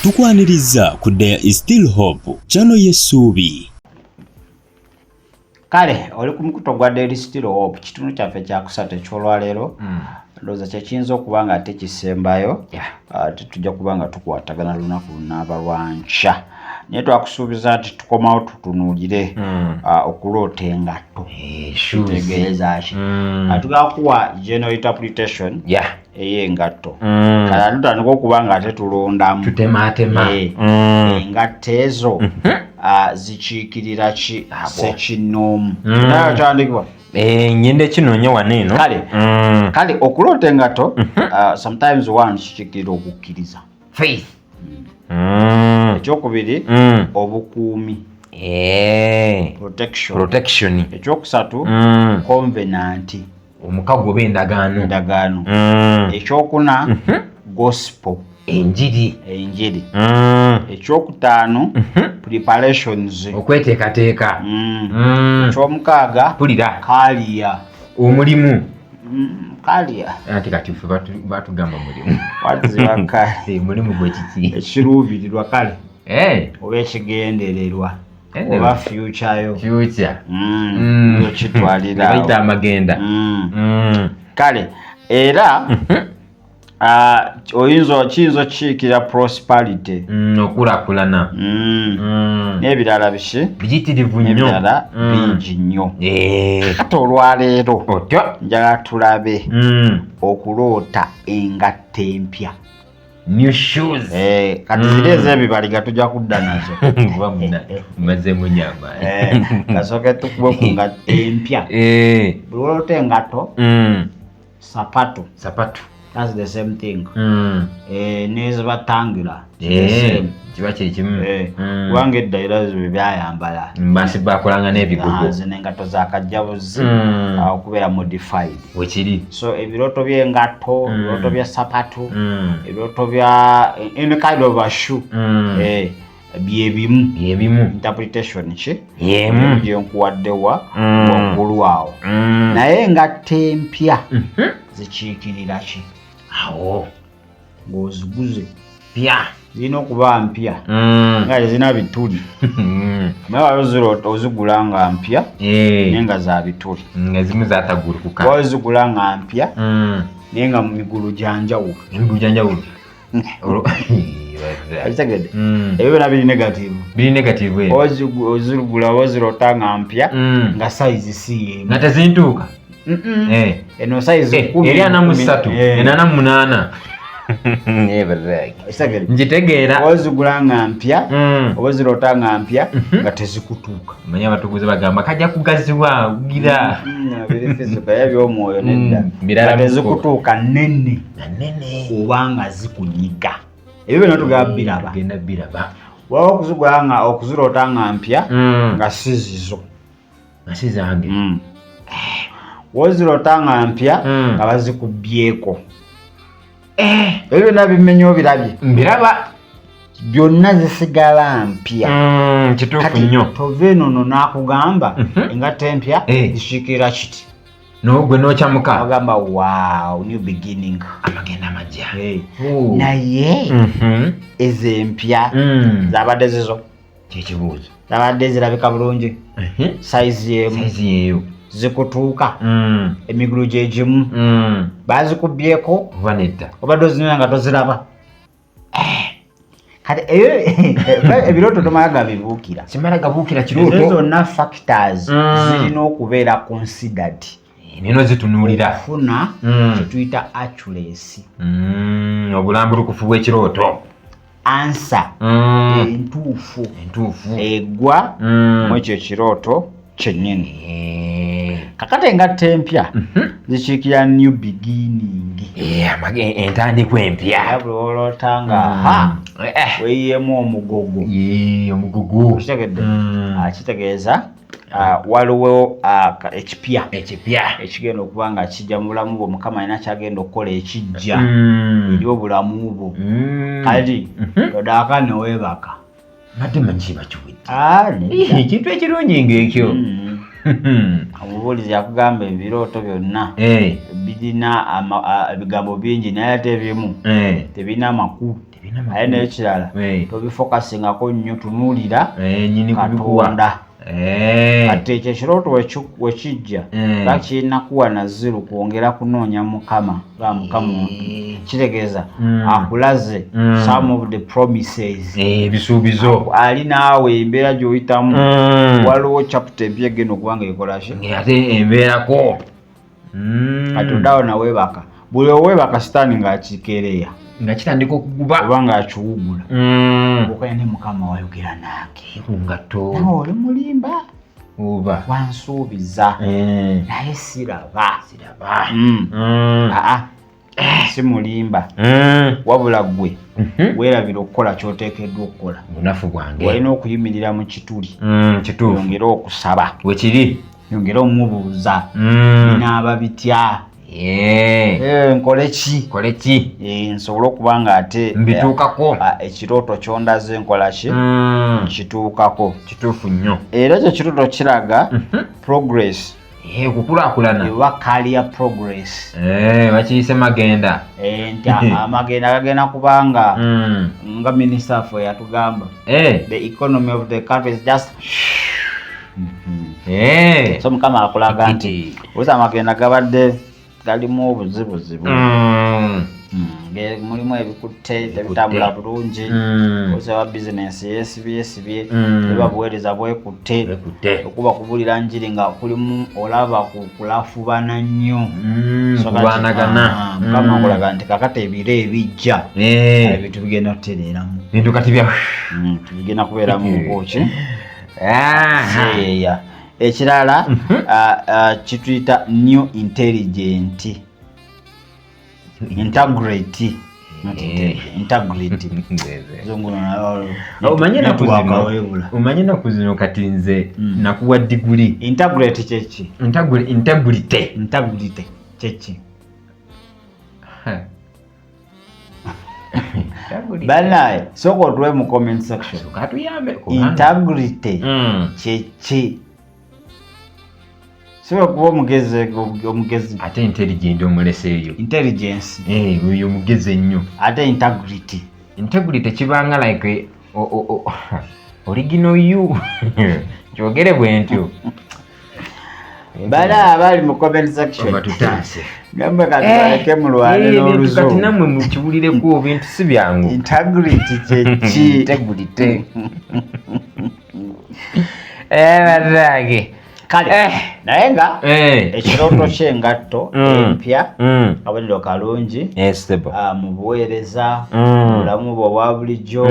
Tukwaniriza ku There is Still Hope, channel y'essuubi. Kale oli ku mukutu ogwa There is Still Hope, kitundu kyaffe kyakusatu ekyolwaleero. Ndowooza kyekiyinza okuba nga ate kisembayo. Ate tujja kuba nga tukwatagana lunaku lunaaba lwankya, naye twakusuubiza nti tukomawo tutunuulire okuloota engatto kitegeeza ki. Tugenda kuwa general interpretation ey'engatto. Kale ate tutandika okuba nga ate tulondamu, tutematema. Engatto ezo zikiikirira ki sekinoomu? Nayo kyandikibwa. Ngenda ekinoonya wano eno. Kale. Kale okuloota engatto, sometimes one, kikiikirira okukkiriza. Faith. Ekyokubiri, obukuumi, protection. Protection. Ekyokusatu, covenant. Omukago oba endagaano. Endagaano. Ekyokuna, gospel. Enjiri. Enjiri. Ekyokutaano, preparations. Okweteekateeka. Ekyomukaaga, Mpulira. Career. Omulimu. Career. Anti kati ffe batugamba mulimu. Watiziba career. Mulimu gwe kiki? Ekiruubirirwa, kale, oba ekigendererwa oba future yo. Future. Okitwalira awo. Bayita amagenda. Kale era oyinza, kiyinza okukiikira prosperity. Okulaakulana. N'ebirala biki? Biyitirivu nnyo. N'ebirala bingi nnyo. Kati olwaleero Otyo. njagala tulabe okuloota engatto empya. New shoes. Kati ziri ez'ebibali nga tujja kudda nazo. Kuba muna mazeemu nnyo amaanyi. Kasooke tukube ku ngatto empya. Buli lwoloota engatto, sapatu, Sapatu. that's the same thing. Nezibatangula. Kiba kyekimu. Kubanga edda era bwe byayambala. Basi bakolanga n'ebigogo. Zino engatto za kajjabuzi, okubeera modified. Wekiri. So ebirooto by'engatto, ebirooto bya sapatu, ebirooto bya any kind of a shoe, byebimu. Byebimu. Interpretation ki Yemu. gyenkuwaddewa waggulu awo. Naye engatto empya zikiikirira ki? Awo. Ng'oziguze Pya. zirina okuba mpya, nga tezirina bituli. Naye wali oziroota ozigula nga mpya naye nga za bituli. Nga zimu zatagulukuka. Wali ozigula nga mpya naye nga mu migulu gya njawulo. Emigulu gyanjawulo. Okitegedde? Ebyo byonna biri negative. Biri negative. Ozigula oba oziroota nga mpya nga size si yemu. Nga tezintuuka. Eno size 10, Eri 43. 10. Ena 48. Okitegedde? Nkitegeera. Ozigula nga mpya oba oziroota nga mpya nga tezikutuuka. Manyi abatuguze bagamba kajja kugaziwa gira. Biri physical, era by'omwoyo nedda. Birala. Nga tezikutuuka, nene Nene. oba nga zikunyiga, ebyo byonna tugaba biraba. Genda biraba. Waba okuzigula nga okuziroota nga mpya nga si zizo. Nga si zange. Woziroota nga mpya nga bazikubyeko, ebyo byonna bimenya, obirabye? Mbiraba. Byonna zisigala mpya. Kituufu Kati nnyo. tova eno no n'akugamba engatto empya zikiikirira kiti. Nogwe nokyamuka. Agamba, "Wow, new beginning." Amagenda amajja. Hey. Oh. Naye ezo empya zabadde zizo? Kyekibuuzo. Zabadde zirabika bulungi, size yemu? Size yeeyo. Zikutuuka, emigulu gyegimu, bazikubyeko Oba nedda? Obadde ozinona nga toziraba. Kati eyo ebirooto tomala gabibuukira. Simala gabuukira Ezo kirooto. zonna factors zirina okubeera considered Nino zitunuulira. okufuna kyetuyita accuracy. Obulambulukufu bw'ekirooto. Answer entuufu Entuufu. egwa mu ekyo ekirooto kyennyini. Kakati engatto empya zikiikira new beginning. Entandikwa empya. Era buli oloota nga ha weeyiyemu omugogo, Omugugu. okitegedde? Kitegeeza waliwo ekipya Ekipya. ekigenda okuba nga kijja mu bulamu bwo. Mukama alina kyagenda okukola ekijja eri obulamu bwo. Kati todaaka neweebaka. Madde manyi kiba kiwedde. Ah, nedda. Ekintu ekirungi ng'ekyo. Omubuulizi yakugamba ebirooto byonna birina ebigambo bingi, naye ate ebimu tebirina amakulu. Tebirina. Birina amakulu. Aye n'ekirala, tobifokasingako nnyo, tunuulira Nyini kubikuwa. Katonda. Kati ekyo ekirooto wekijja, bakirina kuwa naziru kwongera kunoonya Mukama. Ba Mukama kitegeeza akulaze some of the promises, Ebisuubizo. Ali naawe embeera gy'oyitamu. Waliwo chapter empya egenda okuba nga ekolaki. Ate embeerako. Kati oddawo naweebaka, buli oweebaka sitaani ng'akikeereya Nga kitandika okuguba. Oba ng'akiwugula. Okaya ne Mukama wayogera nange. Ku ngatto. Nawe oli mulimba. Oba wansuubiza, naye siraba. Siraba. Aa, si mulimba, wabula ggwe weerabira okukola ky'oteekeddwa okukola. Bunafu bwange. Walina okuyimirira mu kituli, Kituufu. yongere okusaba, Wekiri. Yongere omubuuza, binaaba bitya? Nkole ki? Kole ki? Nsobole okuba nga ate Mbituukako. Ekirooto kyondaze nkola ki? Nkituukako. Kituufu nnyo. Era ekyo kirooto kiraga progress. Okukulaakulana. Oba career progress. Bakiyise magenda. Nti amagenda gagenda kubanga nga minisita waffe yatugamba, the economy of the country is just so Mukama akulaga nti obusa amagenda gabadde galimu obuzibuzibu. Mulimu ebikutte, tebitambula bulungi. Osaba bizinensi yesibye yesibye, eba buweereza bwekutte, Bwekutte. Okuba kubulira njiri nga kulimu olaba kulafubana nnyo. So kati, Kulwanagana. Mukama akulaga nti kakati ebiro ebijja, ebintu bigenda kutereeramu. Bintu kati bya Tubigenda kubeeramu nkoki. Ah. Seeya ekirala, kituyita new intelligent integrity, not intelligent, integrity. Zungu Omanyi ennaku network zino, weebula. omanyi ennaku zino kati nze nakuwa diguli. Integrity kyeki? Integrity. Integrity kyeki? Banaye sooka otuwe mu comment section. Katuyambe. Integrity kyeki? Sobola kuba omugezi, omugezi. Ate intelligent omuleseeyo. Intelligence. Oyo mugezi ennyo. Ate integrity? Integrity kibanga like original you, kyogere bwe ntyo. Bana abali mu comment section, Batutaase. Namwe kati baleke mulwane Ebintu kati n'oluzungu. nammwe mukiwulireko, bintu si byangu. Integrity kyeki? Integrity. Bannange. Kale, naye nga ekirooto ky'engatto empya kabonero kalungi Stable. mu buweereza, mu bulamu bwe obwa bulijjo,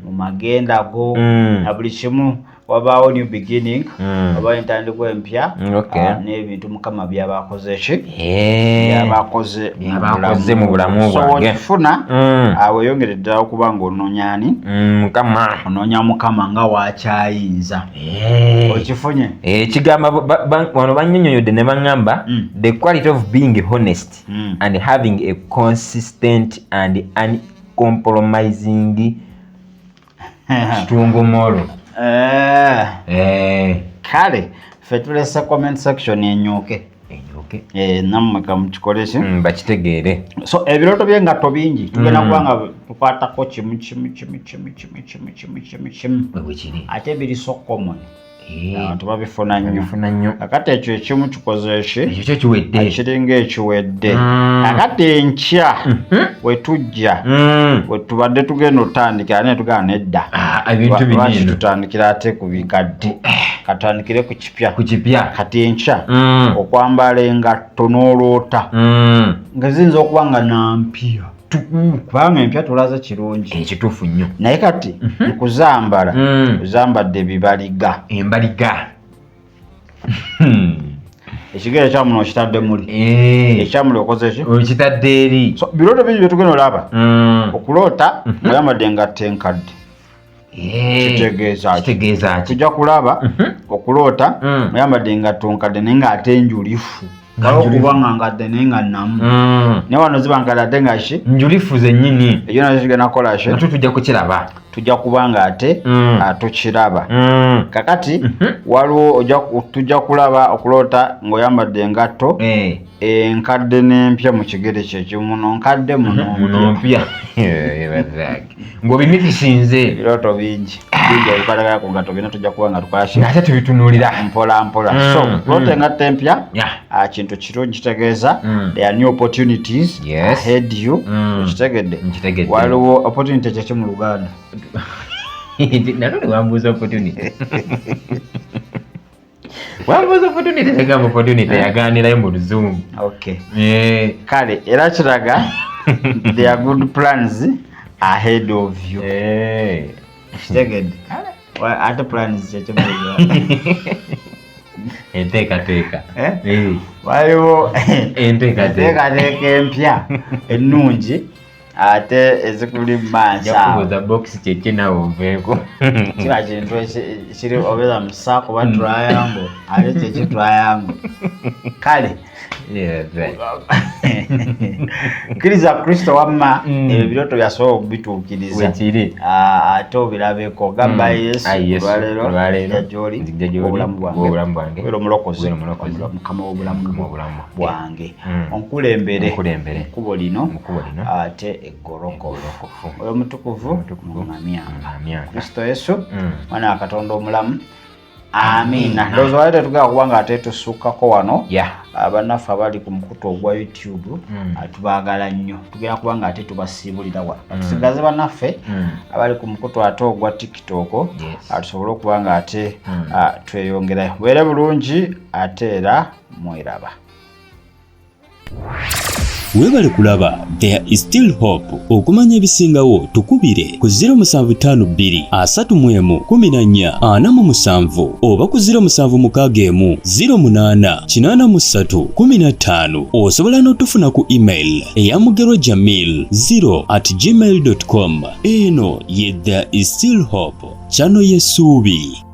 mu magenda go, na buli kimu wabaawo new beginning, wabaawo entandikwa empya, n'ebintu Mukama byaba akoze ki? Byaba akoze mu Byaba akoze mu bulamu So bwange. okifuna, weeyongere ddala okuba nga onoonya ani? Mukama. Onoonya Mukama nga wakyayinza. Okifunye? Ekigamba wano bannyonnyodde ne baŋŋamba, the quality of being honest and having a consistent and uncompromising strong moral. Kale ffe tulese comment section enyuke. Enyuke. Nammwe kamukikole ki? Bakitegeere. So ebirooto by'engatto bingi, tugenda kuba nga tukwatako kimu kimu kimu kimu kimu kimu kimu kimu kimu. Bwe kiri. Ate biri so common, abantu babifuna nnyo. Babifuna nnyo. Kakati ekyo ekimu kikoze ki? Ekyo kyo kiwedde. Kiringa ekiwedde. Kakati enkya wetujja, wetubadde tugenda otandikira, naye tugenda nedda. Ah, ebintu bino Lwaki eno. tutandikira ate ku bikadde? Katandikire ku kipya. Ku kipya. Kati enkya, okwambala engatto n'oloota nga ziyinza okuba nga nampya, kubanga empya tulaze kirungi. Ekituufu nnyo. Naye kati nkuzambala, ozambadde bibaliga. Embaliga. Ekigere kyamuno okitadde muli, ekyamuli okoze ki? Okitadde eri. So birooto bingi byetugenda olaba. Okuloota oyambadde engatto enkadde kitegeeza ki? Kitegeeza ki? Tujja kulaba okuloota oyambadde engatto nkadde naye ng'ate njulifu. Okuba nga nkadde naye nga nnamu, naye wano ziba nkadde ate nga ki? Njulifu zennyini. Ekyo nakyo kigenda kukola ki? Nakyo tujja kukiraba. Tujja kuba nga ate tukiraba. Kakati waliwo tujja kulaba okuloota ng'oyambadde engatto enkadde n'empya mu kigere kyekimu, muno nkadde, muno mpya, ng'obimikisinze. Ebirooto bingi bingi ebikwatagana ku ngatto, byonna tujja kuba nga tukola ki? Ate tubitunuulira. Mpola mpola. So kuloota engatto empya kintu kirungi, kitegeeza there are new opportunities ahead you. Okitegedde? Nkitegedde. Waliwo opportunity kyeki mu Luganda? Nalwo wambuuza opportunity, wambuuza opportunity, tegamba opportunity yaganirayo mu Luzungu. Okay. Kale era kiraga there are good plans ahead of you. Kitegedde? Ate plans kyeki mu Luganda? Enteekateeka. Eh? Waliwo enteekateeka. Enteekateeka empya ennungi ate ezikuli mu maaso awo. Jakubuuza box kyeki nawe oveeko. Kiba kintu kiri obeera mu saako oba triangle, ate kyeki triangle? Kale kkiriza Kristo wamma, ebyo birooto byasobola okubituukiriza. Wekiri. Ah, ate obirabeko, gamba, "Yesu, Ayi Yesu, olwaleero olwaleero nzija gy'oli, nzija gy'oli, obulamu bwange, obulamu bwange, obeera omulokozi, obeera omulokozi, mukama w'obulamu Mukama w'obulamu bwange, onkulembere onkulembere mu kkubo lino, mu kkubo lino, ate eggolokofu, eggolokofu. Oyo mutukuvu, Omutukuvu, muŋŋamyanga, muŋŋamyanga. Kristo Yesu, mwana wa Katonda omulamu, amiina." Ndowooza wali tetugenda kuba nga ate tusukkako wano. Abannaffe abali ku mukutu ogwa YouTube, tubaagala nnyo, tugenda kuba nga ate tubasiibulira wano. Tusigaze bannaffe abali ku mukutu ate ogwa TikTok, tusobole okuba nga ate tweyongerayo. Mubeere bulungi ate era mweraba. Weebale kulaba There Is Still Hope. Okumanya ebisingawo tukubire ku 0752 31 14 47 oba ku 0761 08 83 15. Osobola n'otufuna ku email eya mugerwa jamil 0@gmail com. Eno ye There Is Still Hope, channel y'essuubi.